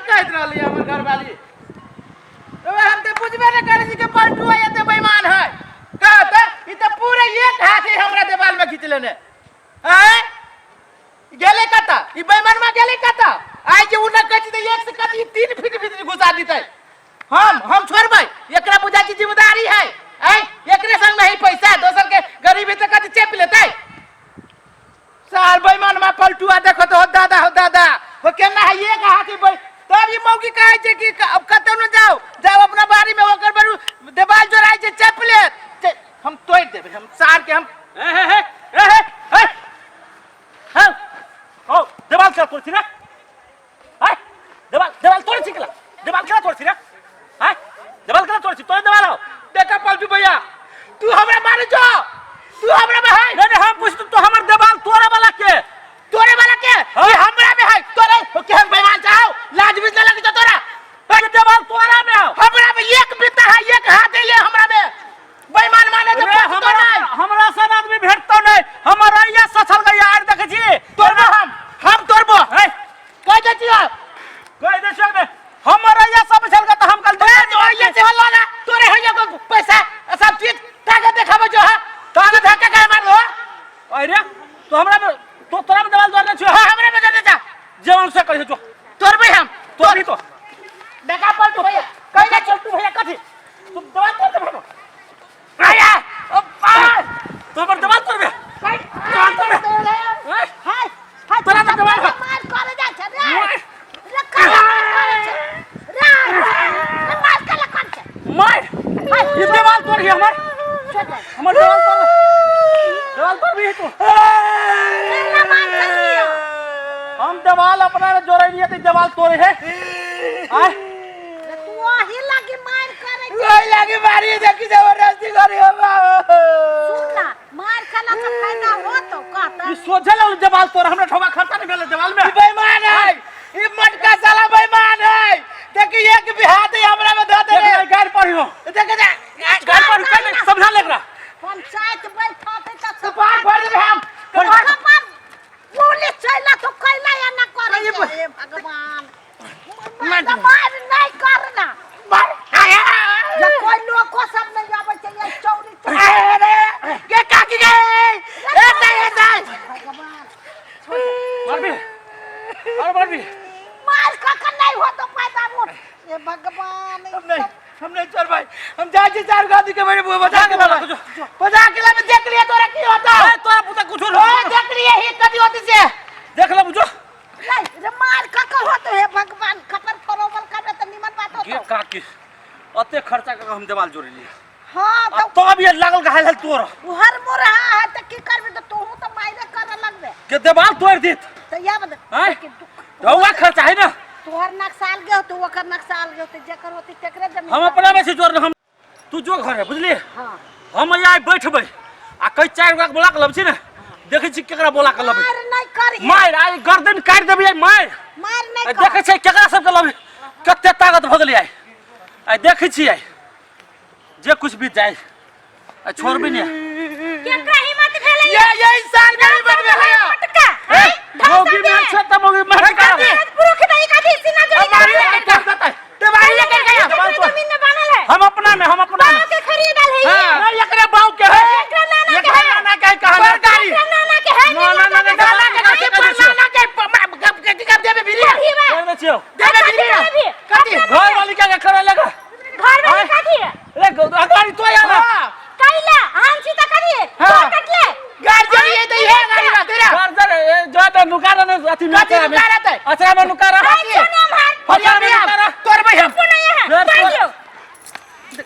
कहैत रहली हमर घरवाली। हम तऽ बुझबे नहि करै छी कि पलटुआ एते बेईमान है। कह तऽ ई तऽ पूरे एक हाथ ही हमरा देवाल में खींच लेने। आँय, गेलै कतऽ ई बेईमानमा, गेलै कतऽ? आइ जे ओ नहि कहै छै तऽ एक से कथी 3 फीट भीतर घुसा दितै। हम छोड़बै एकरा? बुझा छी जिम्मेदारी है। आँय, एकरे संग में है पैसा, दोसर के गरीबी तऽ कथी चेप लेतै साल। बेईमानमा पलटुआ देखो तो, हो दादा, हो दादा, हो केना है एक हाथी बै। तब ई मौगी कहै छै कि अब कतौ न जाओ, जाओ अपना बाड़ी में। ओकर बरू देवाल जोड़ाइ छै, चेप ले। हम तोड़ देबै हम सार के हम। हे हे हे हे हे हे हे, ओ देवाल केला तोड़ छी रे? हाय, देवाल देवाल तोड़ छी केला? देवाल केला तोड़ छी रे? हाय, देवाल केला तोड़ छी? तोड़ देवाल हो। देखा पलटू भैया, तू हमरा मारे जो, तू हमरा में है। नहीं नहीं, हम पूछ तो हमर देवाल तोड़े वाला के? तोरे वाला के। हाँ? ये हमरा में है तोरे। हो केहन बेईमान चाहो, लाज भी न लगे तोरा? अरे देवाल तोरा में हो? हमरा में एक बित्ता है, एक हाथ है ये हमरा में। बेईमान माने तो रे, पछतो हमरा नहीं। हमरा सन आदमी भेटतो नहीं। हमर अइया सछल गई आर देखै छी। तोड़बो हम, हम तोड़बो। हे। कह दे छियो। कह दे छियो ने, हमर अइया सब छल त हम कल ए जो अइया से हल्ला ना तोरे है को पैसा सब चीज ताकत देखाबो जो है ताकत धक्का कर मार दो। अरे तो हमरा में तो तोरा में देवाल तोड़ने छियो? हां, हमरा में दे जा। जेवन से कहियो जो। तोड़बे हम। तोड़ी तो। देखा पलटू भैया, कह दे। पलटू भैया कथी? तू देवाल तोड़ दे हमर। आया ओ पा। तू हमर देवाल तोड़बे? देवाल तोड़बे? हैं? हाय हाय। तोरा में देवाल है। मार करे जा छै रे, रे करे मार करे छै रे, रे मार करे कोन छै? मार ये देवाल तोड़ हमर। छोड़ दे। हमर देवाल तोड़, देवाल तोड़ भी तू। केना मार कर लियो? हम देवाल अपना में जोड़े लिए तो देवाल तोड़े है आय। रे तू ओही लागी मार करे छै। ओइ लागी मारी, देखी जबरदस्ती करी हो बा। सुन ना, मार खेला से फायदा हो तो कहता। ई सोझे लगल देवाल तोड़, हमरा ठोबा खर्चा नहीं भेल देवाल में। ई बेईमान है, ई मटका साला बेईमान है। देखी एक भी हाथ ही हमरा में धो दे रे। देख गाड़ पड़ी हो। देख जा। गाड़ पड़ी, कल समझा ले एकरा। पंचायत बैठा थे त सब कपार फोड़ देबे हम, कपार। कपार पुलिस चला तो कैला या ना करे छै। हे भगवान, मार मार नहीं करना। मार आया। जे कोई लोको सब नहीं आबै छै, ये चौरी चौरी। अरे के काकी गे, ए ताई, ए ताई। भगवान। मार भी और मार भी। मार कख नहीं हो तो फायदा उठ। हे भगवान। हम नहीं, हम नहीं चल भाई, हम जा छी चार गादी के मेरे बुआ बजा के लाबे, बजा के लाबे। देख लिए तोरा की होता। ए तोरा पुता कुछ ओ देख लिए ही कदी होती से। देख ले बुझो। नहीं रे, मार कख हो तो हे भगवान, खबर फरोबल करबे त निमन बात गे होतो। काकी, अते खर्चा कर हम देवाल जोड़ लिए। हाँ। आ तो तब ये लागल घायल है तोर। हर मोर हाँ है त की करबे? त तोहू त मायरे करे लगबे। के देवाल तोड़ देत। त या बद। आँय? लेकिन रउआ खर्चा है ना। तोहर नक्शा अलगे होतो, ओकर नक्शा अलगे होते, जेकर होते तेकरे जमीन। हम अपना में से जोड़ हम। तू जो घर है बुझलिए? हाँ। हम यहाँ बैठबै आ कई चार गोटा के बोला के लब छी ने, देखै छी केकरा बोला के लबै। मार नहीं करी। मार आइ गर्दन काटि देबै आइ, मार। मार नहीं आइ कर। देखै छै केकरा सबके लबै, कते ताकत भऽ गेलै आइ। आइ देखै छी आइ जे कुछ बीत जाय आइ छोड़बै नहि। केकरा हिम्मत भेलै? ये साल के हिम्मत भेलै। मटका ए, मौगी मार छै तऽ मौगी मार काटी। पुरुष नहीं काटी सीना जोड़ी। मारी लेके कर देतै, देवाल लेके गया। जमीन में बनल है। हम अपना में, हम अपना में बाप के खरीदल है। हाँ। नहीं, एकरे बाप के है। एकरा नाना के एकरा है। नाना के है कहना। गाड़ी। एकरा नाना के है। नाना, नाना के, नाना के नाना कथी के पर छियौ। नाना के कथी कर देबे भिरिया? कर दै छियौ। देबे भिरिया। कथी? घर वाली के करे लगा। घर वाली कथी? रे गाड़ी तो आया ना। हाँ। कैला हम छी त कथी? हाँ। तोर कटले। गाड़ी जरी है तो ये गाड़ी बा तेरा। घर जर ए, जो तो नुका रहे अथी में कथी नुका रहतै? अचरा में नुका रहा। हाय, सुनो हमार। अचरा में नुका रहा। तोड़बै हम। सुनो यहाँ। घर तोड़ तोड़। दियौ।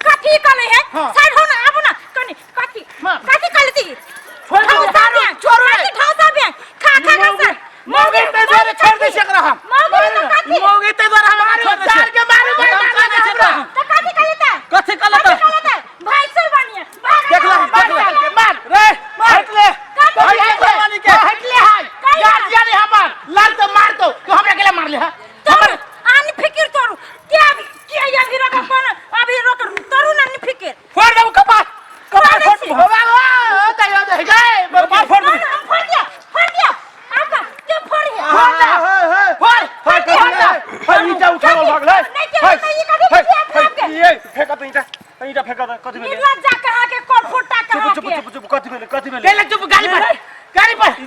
कथी कहले है? हाँ। साइड हो ना, आबू ना कनी। कथी? हाँ। कथी कहले ती? छोड़ दियौ। ढौसा बैंक। छोड़ू रे। कथी ढौसा बैंक? खा खा खा सर। मौगी ते द्वारे छोड़ दै छै एकरा हम। मौगी त कथी? मौगी ते द्वारा हम मारू, छोड़ दै छियै। साल के मारू, हम मारू, छोड़ दै छियै मारू। एकरा। त कथी कहले त? कथी कहले त? कथी कहले त? भाई सर बनिए। भाग। देख ले, मार देख ले। साल के मार। रे, हट ले। कथी? हट ले घर वाली के। हट ले हाय। कैला? गार्जियन है हमर। लाल तो मार दो। तू हमरा केला मार ले हा? तोरू आन फिकिर तोरू क्या क्या या अभी रोक कोन अभी रोक तोरू ना नि फिकिर। फोड़ देबो कपार। कपार फोड़ दै फोड़ छी। देबो। हो बाबा, हो ताई, हो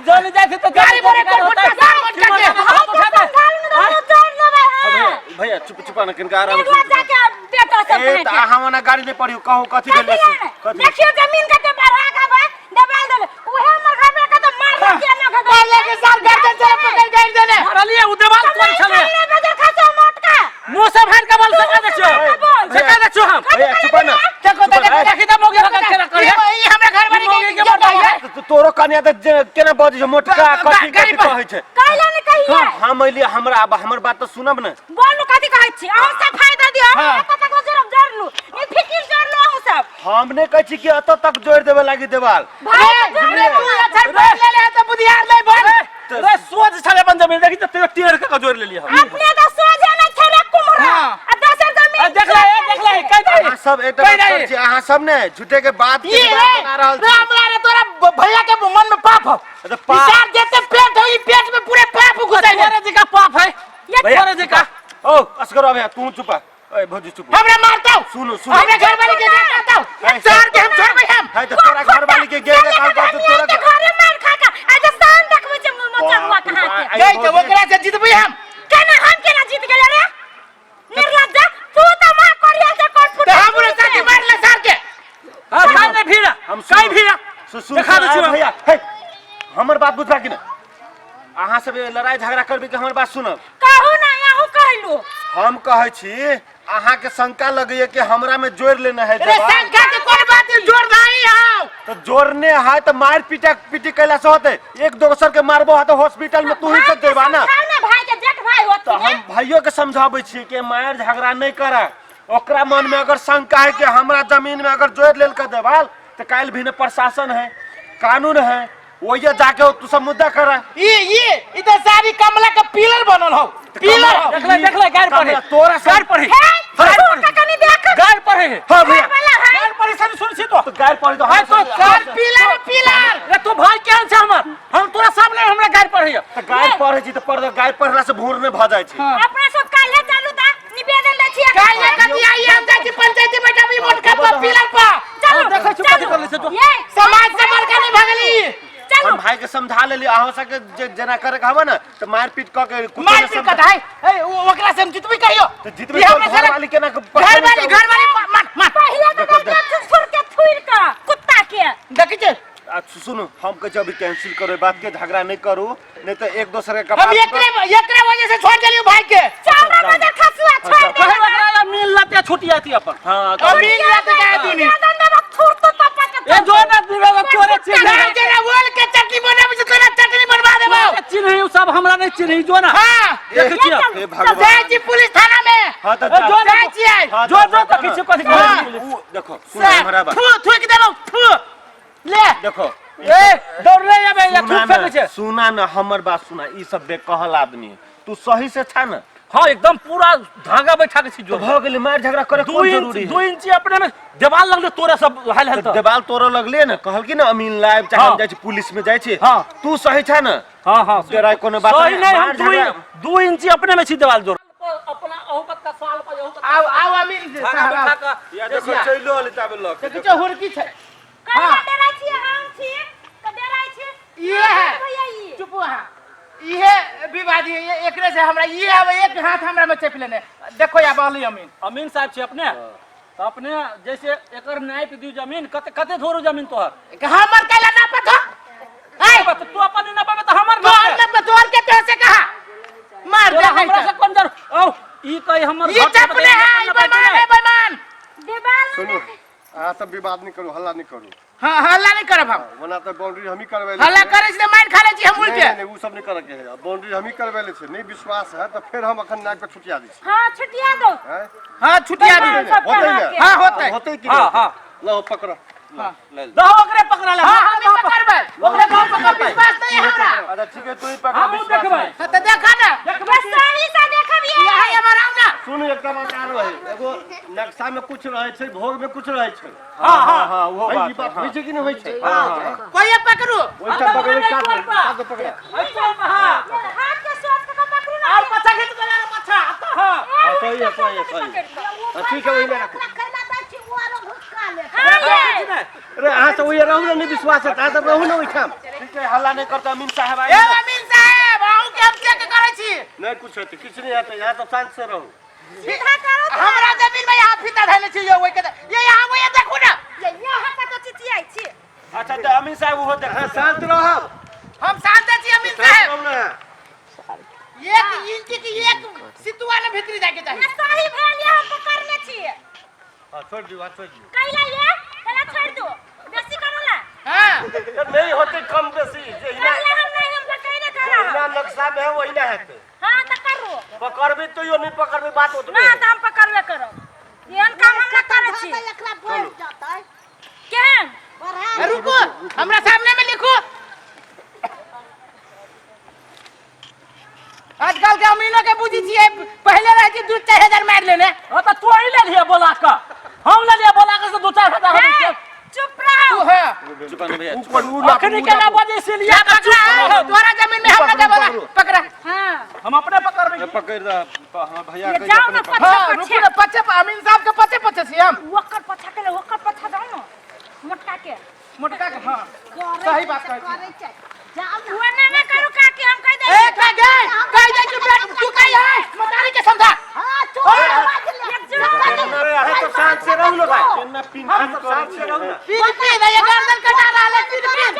जन जाइ छै तऽ गाड़ी मोरे कोन फुटका सार मोटका के हम तो समझालू ने तऽ जोड़ लेबै भैया हाँ भैया चुप चुपा ना किनका आराम एक बार जाके बेटा सब ए तऽ अहाँ ओना गाड़ी नहि पढ़ियौ कहू कथी भेलै से कथी देखियो जमीन कते बढ़ा के बा दबाल देले उहे हमर घर में के तो मार के ना के पहले के साल गर्दन से पकड़ गाड़ी देने मारलिए उ देवाल तोड़ छलै रे बजर खसो मोटका मुंह से फाड़ के बोल सका दै छियो बोल। सका दै छियो हम भैया चुपा ना देखो तो देखो देखी तऽ मौगी भगत केना ये करिए ई हमरा घर वाली मौगी के के बता है तो तोरो कन्या तऽ केना बजै छै मोटका कथी गाड़ी कथी पर। कहै छै कहला ने कहिए हम अइलियै हमरा आब हमर बात तऽ सुनब ने बोलू कथी कहै छी अहाँ सब फायदा दियौ हाँ। हम कतऽ तक जोड़ब जोड़लू ई फिकिर जोड़लू अहाँ सब हम नहि कहै छी कि एतऽ तक जोड़ि देबे लागी देवाल भाई रे रे तू अच्छा पढ़ ले ले तो बुधियार नहीं बन रे सोझ छलै अपन जमीन देखी तऽ तैयो टेढ़ के जोड़ लेलियै हम अपने तऽ सोझे नहि छै रे कुम्हरा हाँ। आ दोसर जमीन आ देख ले ए, देख ले कहि दे अहाँ सब एकटा कहि बात दे करै छी अहाँ सब ने झूठे के बात के ये विवाद रे बना रहल रे छी हमरा रे तोरा भैया के मन में पाप हो तऽ पाप- विचार जेते पेट हो ई पेट में पूरे पाप घुसाई तोरे जी का पाप है ये तोरे जी का ओ असगर भैया तू चुपा ए भौजी चुप हमरा मारता सुनू सुनू हमरा घर वाली के जाता है, सार के हम छोड़बे हम है तऽ तोरा घरवाली के गेल काल पर तऽ तोरा के घरे मार खा के आ जे शान देखबै छै मुँह मोचरुआ बाप रे कहाँ बाप, के गई तो ओकरा से जीतबे हम केना हम केना जीत गेले रे निर्लज्जा तू तऽ मार करिया से कोन फुट तो हमरो साथी मार ले सार के हां काई नहीं भीड़ा हम काई भीड़ा सुन देखा दै छियौ भैया हे हमर बात बुझबा कि ना अहाँ सब लड़ाई झगड़ा करबी कि हमर बात सुनब कहू ना अहूँ कहलू हम कहै छी अहाँ के शंका लगैया कि हमरा में जोड़ लेने है अरे देवाल। शंका के कोन बात है जोर नहीं आओ तो जोड़ने है तो मार पीटा पीटी कैला से होते एक दोसर के मारबो है तो हॉस्पिटल में तू ही सब देबा ना समझाउ ना भाई के जेठ भाई तो होती हम भाइयों के समझाबै छियै कि मार झगड़ा नहीं करा ओकरा मन में अगर शंका है कि हमरा जमीन में अगर जोड़ लेल के देवाल तो काल्हि भी ने प्रशासन है कानून है वही जाके तू सब मुद्दा करा ई ई ई तो सारी कमला के पिलर बनल हो पिलर हो देख ले देख ले गाड़ पढ़े कमला तोरा सब- गाड़ पढ़े हे गाड़ तू पढ़े का कनी देख गाड़ पढ़े है हाँ भैया वाला है गाड़ पढ़े से सुन छी तो तो गाय पड़ी तो भाई तो सर पिलर पिलर रे तू भाई केहन छै हमर हम तोरा सामने हमरा गाड़ पढ़े तो गाय पढ़े छी तो पढ़ गाय पढ़ला से भूर नहीं भ जाइ छै अपना सब काल्हे चलू ता निवेदन दै छियै काहे कथी आई हम जाइ छी पंचायती बैठा ई मोटका पर पिलर पर चलू देखै छी कथी कर लै छै तो। ये समाज से बड़का नहीं भगली चलू हम भाई के समझा लेली अहाँ सबके जे जेना करे के हवे ना तो मारपीट क के कुछो मार ने पीट समझा- कट है ए ओकरा से हम जितबी कहियो तो जितबी ई हमरा तो घरवाली केना के पकड़ घरवाली लेतौ? घरवाली मार मार पहिले तो देखो, देख थुर के थुर के कुत्ता के देखी छे आ सुनू हम कहै छी अभी कैंसिल करो बात के झगड़ा नहीं करू नहीं तो एक दोसर के हम कपार एकरे एकरे वजह से छोड़ देलियो भाई के चल रे बजर खसुआ छोड़ दे कहे ओकरा ला मिल लाते छुटी आती अपन हाँ और मिल जाते का दुनी निवेदन देबा थुर तो तपा के ए जो ना निवेदन तोरे चिन्ह ना जरा बोल के चटनी बनाबे से तोरा चटनी बनवा देबो चिन्ह सब हमरा नहीं चिन्ह जो ना हां देखै छियै हे भगवान जाइ छी पुलिस थाना में हाँ तो ए, जो ना जाइ छियै हाँ, जो जो तऽ किछु कथी हाँ। उ देखो सुनो हमरा बात थू थूक देबो थू ले देखो ए दौड़ले आबे या सुना थूक फेंकै ना छै सुना ना हमर बात सुना ई सब बेकहल आदमी है तू सही से छा ना हाँ एकदम पूरा धागा बैठा के छी तो जो भऽ गेलै मार झगड़ा करे दू कोन इंच जरूरी है दू इंच अपने में देवाल लगले तोरे सब हाल हाल तो देवाल तोड़ऽ लगले ने कहल कि ना अमीन लाइब चाहे हम हाँ। जाइ छी पुलिस में जाइ छी हाँ। तू सही छा ना हाँ हाँ डराय कोनो बात सही नहीं हम मार झगड़ा- दू इंच अपने में छी देवाल जोड़ अपना अहू पत्ता साल पर अहू पत्ता आओ आओ अमीन धागा साहब बैठा आओ। के या देखो चैलो अली ताबे लग देखै छौ हुरकी छै कहिया डराइ छियै हम छी तऽ डराइ छी ये है भैया ई चुप अहाँ इहे विवादी है ये एकरे से हमरा ये आवे एक हाथ हमरा में चेप लेने देखो या बाली अमीन अमीन साहब छै अपने तऽ अपने जैसे एकर नापि दियौ जमीन कते कते धोरू जमीन तोहर हमर कैला ना पतो ए बात तू अपन नहि नापबे तऽ हमर तोहर नापबे। ना तोहर के तो से कहा मार तोरा दे हमरा से कोन जरूर औ ई कही हमर ये घर के चपने है ई बेईमान है बेईमान देवाल सुनू अहाँ सब विवाद नहीं करू हल्ला नहीं करू हां हल्ला नहीं करब हम ओना तऽ बाउंड्री हमही करबै हल्ला करे छी त मार खा ले छी हम नहीं उल्टे नहीं ओ सब नहीं करऽ के है बाउंड्री हमही करबै ले छै नहीं विश्वास है तऽ फेर हम अखन नाक पे छुटिया दै छी हाँ छुटिया दो हैं? हां छुटिया दी बेईमान सब होतै कहाँ ने? के। हां होतै होतै कि हाँ, नहीं हाँ। लहो पकड़ो दहो ओकरे पकड़ा ले हां हम ही पकड़बै ओकरे कौन पकड़ विश्वास नहीं है हमरा अच्छा ठीक है तू ही पकड़ हमहूँ विश्वास देखबै। नहीं। हाँ, तो देखा ना बस सही से देखब ये यही हमर आओ ना सुन एकटा बात आरो है एगो नक्शा में कुछ रहै छै भोग में कुछ रहै छै हाँ हाँ हाँ वो है, ई बात बात होइ छै कि नहि होइ छै कोई पकड़ू ओहिठाम पकड़ै काट दे, काट दे, पकड़ हाँ हाथ के सोच के पकड़ू ना और पछा खींच के ला पछा आता हाँ हाँ, सही है सही है सही है हाँ, ठीक है वही में रखो हाँ ये अरे अहाँ सब ओहि रहू ने नहीं विश्वास है अहाँ सब रहू ने ओहिठाम के हल्ला नहीं करता अमीन साहब ए आए अमीन साहब अहूँ के हम चेक करै छी नहीं कुछ हेतै किछु नहीं हेतै यहाँ सब शांत से रहू सीधा करो तो। हमरा जमीन में यहाँ फीता धैले छी यौ ओइ के ये यहाँ वो ये देखू ना ये यहाँ कतौ चिचियाइ छी अच्छा तो अमीन साहब वो देख अहाँ शांत रहब हम शांत छी अमीन शांत साहब रहू ना एक इंच की एक सितुआ ने भीतरी जाके ये चाही सही भेल ये हम पकड़ने छियै हाँ छोड़ दियौ हाँ छोड़ दियौ कैला ये कैला छोड़ दो बेसी करला हां नहीं होते कम बेसी जहिना कैला हम नहीं हम पकड़ने करा जहिना नक्शा में है वही ना हेतै हां त करू पकड़बी तो यो नहीं पकड़बी बात ओतबे ना त हम पकड़बे करब एहन काम हम ना करै छी तऽ एकरा बढ़ि जेतै केहन बढ़ा रुको हमरा सामने में लिखो आजकल के अमीनो के बुझी छियै पहले रहे छी 2-4 हजार मारि लेने हाँ तो तू ही ले लिया बोला का हम ले लिया बोला के से 2-4 हजार हम ए, चुप रहो तू है चुप ना भैया ऊपर ऊ ना अखनी के ना बजे से लिया का पकड़ा चुप रहो। तोरा जमीन में हमरा देबला पकड़ा हां हम अपने पकड़बे पकड़ रहा हमर भैया ये के जाओ ना अपने पछा हाँ रुकू पछा ना पचे अमीन साहब के पचे पचे छी हम ओकर पछा के ले ओकर पछा जाओ ना मोटका के मोटका के हाँ करै सही बात छै, कहै छी। करै छै जाओ ना वो ना ना करू काकी हम कह दे ए का गए कह दे कि बेट तू कह है मतारी के समझा हाँ चुप आवाज ले एक जोड़ अरे अहाँ सब शांत से रहू ना भाई केना पिन अहाँ पिन सब करै शांत से रहू ना पिन पिन ये गर्दन कटा रहा है पिन पिन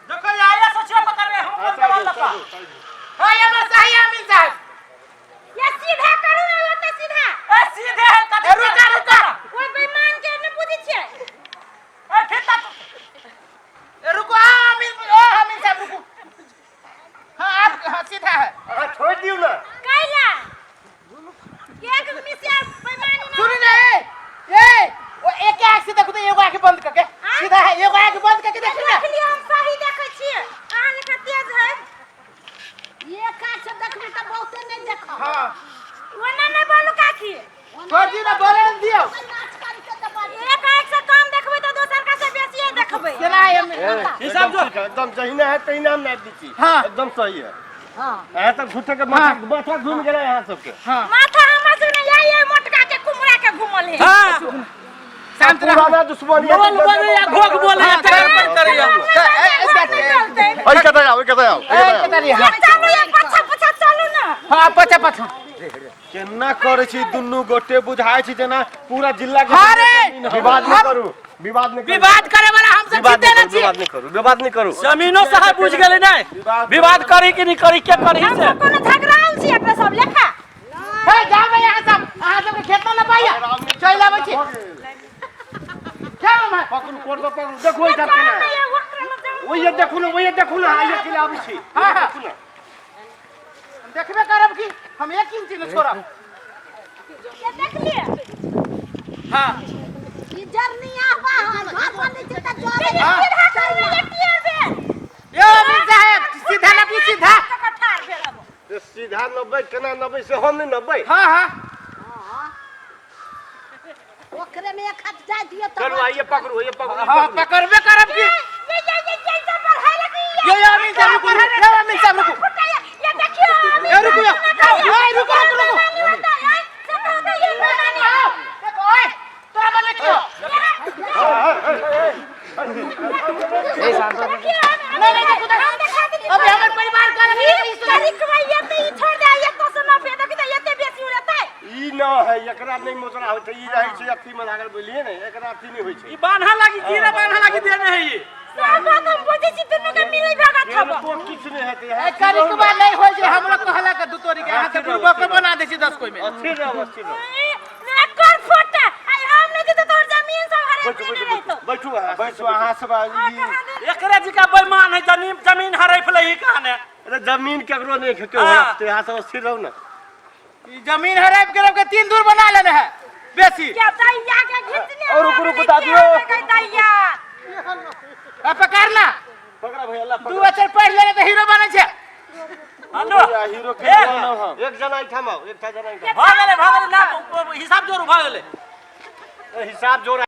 देखो आया सोचियो पकड़ रहे हम कौन जवाब लगा हां ये हमर सही है अमीन साहब ये सीधा करू ना ओते सीधा ए सीधे है कथी ए रुका रुका ओइ बेईमान के ने बुझै छियै ए फिर तक ए रुको आ अमीन ओ अमीन साहब रुको हाँ आप हाँ सीधा है अहाँ छोड़ दियौ ना कैला एक मिसिया बेईमानी ना सुन ना ए ए वो एक आंख से देखो तो एगो आंख बंद करके सीधा है एगो आंख बंद करके देखी ना देख लियो हम सही देखै छियै अहाँ लेखा तेज है एक आँख से देखबी तऽ बहुते नहि देखब हाँ ओना नहि बोलू काकी छोड़ दी ना बोले ना दियो नाच करके तऽ बड़ एक आँख से कम देखबै तऽ दोसर का से बेसिए देखबै केना है अमीन हिसाब जो ठीक है, एकदम जहिना है तहिना हम नापि दै छी हाँ। एकदम सही है हाँ अहाँ सब झूठे के माथा माथा घूम गेलै अहाँ सबके हाँ माथा हमर से नहीं आई ये मोटका के कुमरा के घुमल है हां शांत रहो पुराना दुश्मनी है बोल बोले या घोक बोले या हाँ, चक्कर पर कर ओइ कतऽ जाउ ओइ कतऽ जाउ ए कतऽ रही हाँ चलू ये पछा पछा चलू ना हाँ पछा पछा केना करै छी दुनू गोटे बुझाइ छी जेना पूरा जिला के हाँ रे! जमीन हवे। विवाद नहि करू विवाद नहि करू विवाद करे वाला हम सब विवाद जीते नहि ना करू छी विवाद नहि करू विवाद नहि करू जमीनो साहब बुझ गेलै नहीं विवाद करी कि नहीं करी के करी हम से सब कोनो झगड़ाल छी अपना सब लेखा हे जाओ भाई यहाँ सब अहाँ सबके खेत में ना पाइया चल आबै छी क्या मामा पकड़ू कोर पर पकड़ू देखू एहिठाम केना है। ये वक्र में जाऊ ओहिये देखू ने ओहिये देखू ने आइये केला आबै छी हाँ, हाँ। देखू ने हम देखबे करब कि हम एक इंच न छोड़ब ये देख लिए हाँ ई जरनी आबा है घर बनै छै तऽ जरे हाँ। सीधा करू ये टियर भेल यो अमीन साहब सीधा ना सीधा कठार भेल अब से सीधा नब्बे केना नब्बे से हम नहि नब्बे हाँ हाँ ओकरे में एक हाथ जाय दियौ तऽ चलू आइये पकड़ू आइये पकड़ू हाँ पकड़बे करब कि ये ये ये ये सब बढ़ाए लगी यो यो अमीन साहब रुकू यो अमीन साहब रुकू ये देखियो अमीन ए रुकू यो ए रुकू रुकू रुकू रुको देखो ओए तोरा मन में क्यों नहीं नहीं देखो देखो अभी हमर परिवार का ई न है एकरा नहि मोचरा होइ छै ई रहै छै अथी मे लागल बुझलियै ने एकरा अथी नहि होइ छै ई बान्हा लागी कीड़ा बान्हा लागी देने है ये किनको किछु नहि हेतै ए कनिकबा नहीं होय छै हमरो कहला के दू तोरी के अहाँ के बुड़बक के बना दै छी 10 कोई में अस्थिर रहू अस्थिर रहू बैठू बैठू बैठू बैठू अहाँ बैसू अहाँ सब आ ई एकरे जी का बेईमान है जमीन जमीन हड़प लही कहने अरे जमीन केकरो नहि खेतै हाँ। अहाँ सब अस्थिर रहू ने ई जमीन हड़प के रख के तीन दूर बना लेने है बेसी और रुकू रुकू दादियो आ पकड़ ला पकड़ा भैया ला दू अक्षर पढ़ लेने तो हीरो बने छै हेलो पकड़ा हीरो के ए, बनब हम एक जना एहिठाम आउ एकटा जना एहिठाम भऽ गेलै भऽ गेलै ना हिसाब जोड़ू भऽ गेलै ए, हिसाब जोड़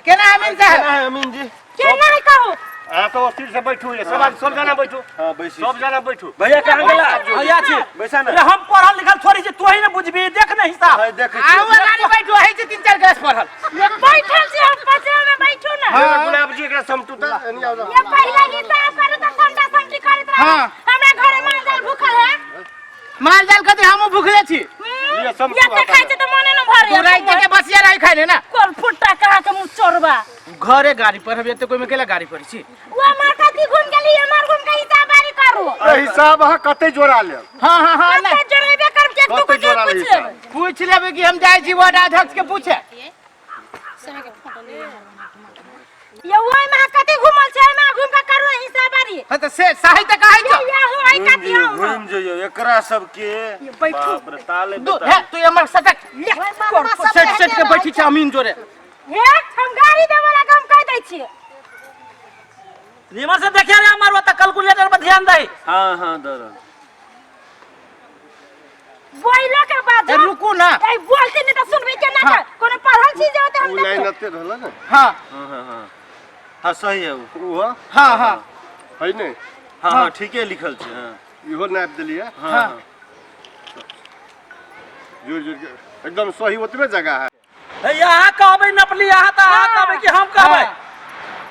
केना अमीन साहब केना है अमीन जी केना है कहू अहाँ सब अस्थिर से बैठू ये सब सब जना बैठू हाँ बैसी सब जना बैठू भैया कहाँ गेला भैया छी बैसा ना अरे हम पढ़ल लिखल थोड़ी छी तोही ने बुझबी देख ने हिसाब हाँ देखै छी आउ गाड़ी बैठू है छै तीन चार क्लास पढ़ल बैठल छी हम पछे में बैठू ना ना हाँ। गुलाब जी एकरा समटू त एनी आउ ये पहले हिसाब करू तो समटा समटी करैत रहे हाँ। हमरा घरे माल जाल भूखल है माल जाल कथी हमहूँ भूखले छी लिअ, समटू ये त खाइ छै त मने न भरे तू राति के बसिया रही खाइ ना कोल फुट्टा कहा के मुँह चोरबा घरे गाड़ी पर हम एते कोई में केला गाड़ी पर छी वो मार कथी घूम गेली हमर घूम के हिसाब बारी करू ए, हिसाब अहाँ कते जोड़ा लेब हाँ हाँ हाँ कते जोड़ेबे करब के तू कते के जोड़ा पूछ लेब लेबै पूछ लेबै कि हम जाइ छी वार्ड अध्यक्ष के पूछे ये ओइ में कथी घूमल छै में घूम के करू हिसाब बारी हाँ तो से सही तऽ कहै ये छौ ये हो आई कथी घुमि हम घुमि जइयो एकरा सबके बैठू। बाप रे ताले दू हे तू हमर सटक सेट सेट के बैठी छै अमीन जोरे हे हम गाड़ी देबो ला हम कह दै छियै निमन से देखिए रे हमर ओतऽ कैलकुलेटर पर ध्यान दही हाँ हाँ दर बोइलो के बाद ए, रुकू ना ए बोलते नहीं तो सुनबे के ना हाँ। कोनो पढ़ल चीज होते हम उ लाइन देखो। एते रहल ने हाँ हाँ हाँ हाँ हाँ सही है उ उहो हाँ हाँ है ने हाँ हाँ ठीके लिखल छै हाँ इहो नापि देलियै हाँ हाँ जोड़ जोड़ के एकदम सही ओतबे जगह है हे अहाँ कहबै नपली अहाँ तऽ अहाँ कहबै कि हम कहबै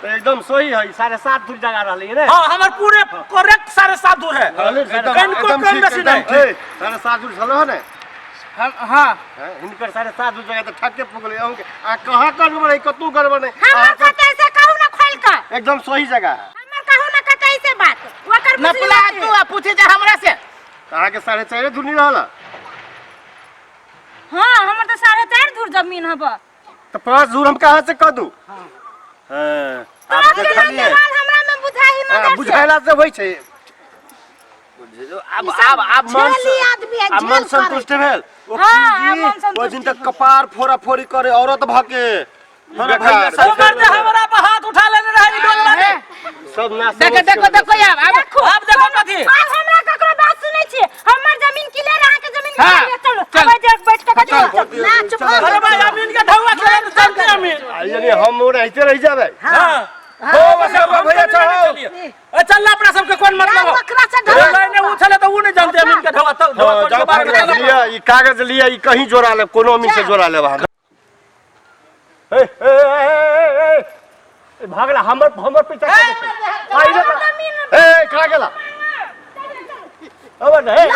तो एकदम सही है 7.5 दूर जगह रहलै रे हाँ हमर पूरे करेक्ट 7.5 दूर है एकदम कनिको एकदम कम ठीक बेसी एकदम नहि ठीक 7.5 दूर छलो ने हम हाँ हैं, हिनकर 7.5 दूर जगह तऽ ठके पुगलै अहूँके आ कहाँ गड़बड़ है कतहु गड़बड़ नहीं हमर अहाँके कतै से कहू ना खोल के एकदम सही जगह है हमर कहू ना कतै से बात ओकर बुझली नपला बात तू आ पूछे जा हमरा से तऽ अहाँके 4.5 दूर नहीं रहल हाँ हमर तो 4.5 धूर जमीन हब तऽ 5 दूर हम कहाँ से कह दू हाँ तो आब केना देखलियै देवाल हमरा में बुझाई आ, मगर से बुझायला से होइ छै आब आब आब मन झेली आदमी है, आब मन झेल करै। संतुष्ट भेल ओ हाँ, आब मन की संतुष्ट ओ दिन तक कपार फोड़ा फोड़ी करे औरत भके हमरा बेकार। भैया ओ मर्द हमरा पर हाथ उठा लेने रहे ई डोल वाले सब ना देखो देखो देखो आब आब देखो आब देखो कथी आब हमरा ककरो बात सुनै छी हमर जमीन क्लियर अहाँ के जमीन हाँ, क्लियर चलो चल। अब जे बैठ के कथी चल। ना चुप हो अरे भाई अमीन के ढौआ खेले तो जानते अमीन यानी हम ओनाहिते रहि जाबै हाँ हो बस भैया चढ़ो ए चल ना अपना सबके कोन मतलब हो ओकरा से ए, ढौआ लाइने उ छले तो उ नहीं जानते अमीन के ढौआ तो ढौआ हाँ, तोड़ के जाओ बाहर कागज निकालो। लिअ ई कागज लिअ ई कहीं जोड़ा लेब कोनो अमीन से जोड़ा लेब अहाँ ए, ए, ए, ए, ए, ए, भागला हमर हमर पीछा ए, ए, कहाँ गेला अब ए, ए,